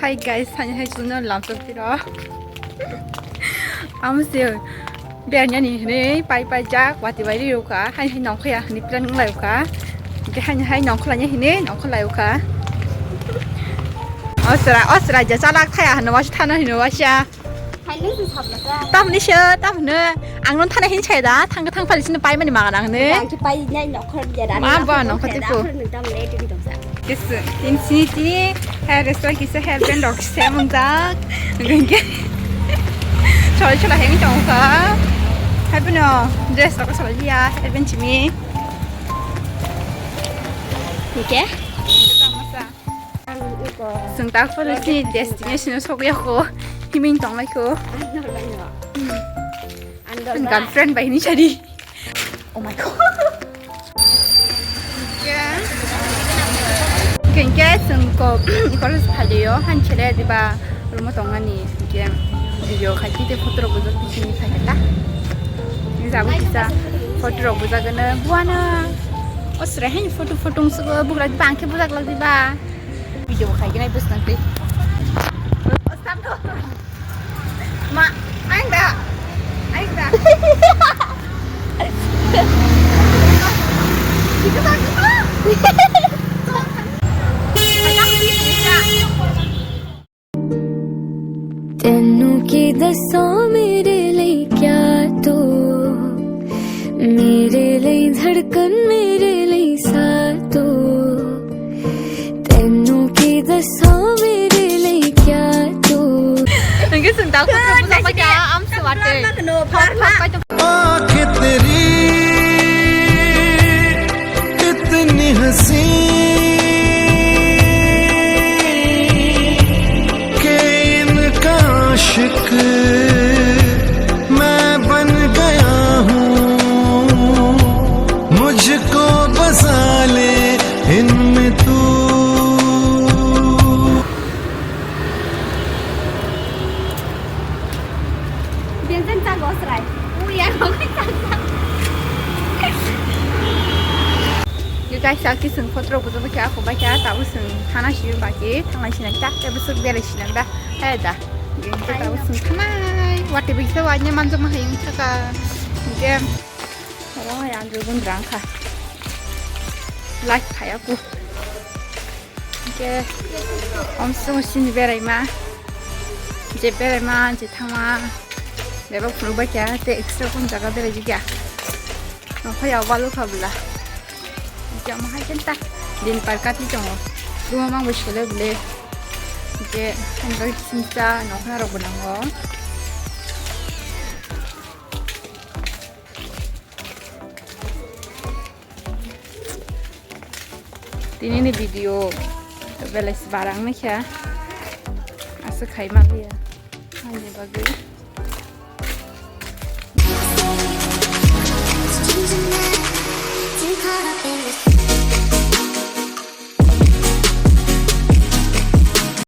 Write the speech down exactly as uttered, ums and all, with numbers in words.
Hi guys, hani hai chuno lamsok tiro. Amo se bernyani hini pai pai jak wati bai riyo ka. Hani hai nongkhoya hini plan nglai ka. Ke hani hai nongkholanya hini nongkholai ka. Osra, osra ja chalak thaya hano wasi thana hino wasi. Hai nung se sabla sa. Tamni se, tamni. Ang non thana hin chai da, thang thang pali sini pai mani maga nang ne. Ang ki pai nai nokhor ya da. Ma ba nokhor te po. Nokhor nung tam le tini tong sa. Kis, tin sini tini, hair style kisa hair band rok se mung jak. Gengke. Choi chola heng tong ka. Hai puno dress rok chola ya, hair band chimi. Oke. Ang iko. Sung tak pala si destination sok ya ko. Himing tong lai ko. Ang nor lai no. Ang dor. Girlfriend bai ni chari. Oh my God. Kengke sengko college phaliyo hanchele diba rumo tongani ke video khaiti te photo rok bujak tini khaita. Ni jabu kisa photo rok bujak gana buana. Osre hain photo photo sugo bugra diba angke bujak lak diba. Video khai gana bus nang te. Ma, aing da. Aing da. ਤੈਨੂੰ ਕੀ ਦੱਸਾਂ ਮੇਰੇ ਲਈ ਕਿਆ ਤੂੰ, ਮੇਰੇ ਲਈ ਧੜਕਣ, ਮੇਰੇ ਲਈ ਸਾਹ ਤੂੰ। ਤੈਨੂੰ ਕੀ ਦੱਸਾਂ ਮੇਰੇ ਲਈ ਕਿਆ ਤੂੰ। Hingke sung tak photo bujak pai kha, am swate. आंखें तेरी इतनी हंसी कि इनका आशिक मैं बन गया हूँ। मुझको बसा ले इनमें तू। Benjang chago srai. Uya rok chago. Guys, sakti sung photo rok bujak kya ko ba kya ta usung thana shi ba ke thang shi na kya ke busuk bere shi na da. Hai da. Ge ta usung thana. Wate bi sa wa nya manjak ma hayung thaka. Ge. Oro ya dur bun drang kha. Like khaya ku. Hingke omsong sini beraima, je beraima, je thangma, bebak phunuk bai kha, tei extra kung jaga berai jikya. Nokha ya walu kha bwla. Hingke omo hai khe ta din par kati tongo. Ruma mang bo sele bwle. Hingke ang bai singsa nokha rok bo nango. Tini ni video belai se barang nai kha. Aswk khai manliya. Ani bagwi.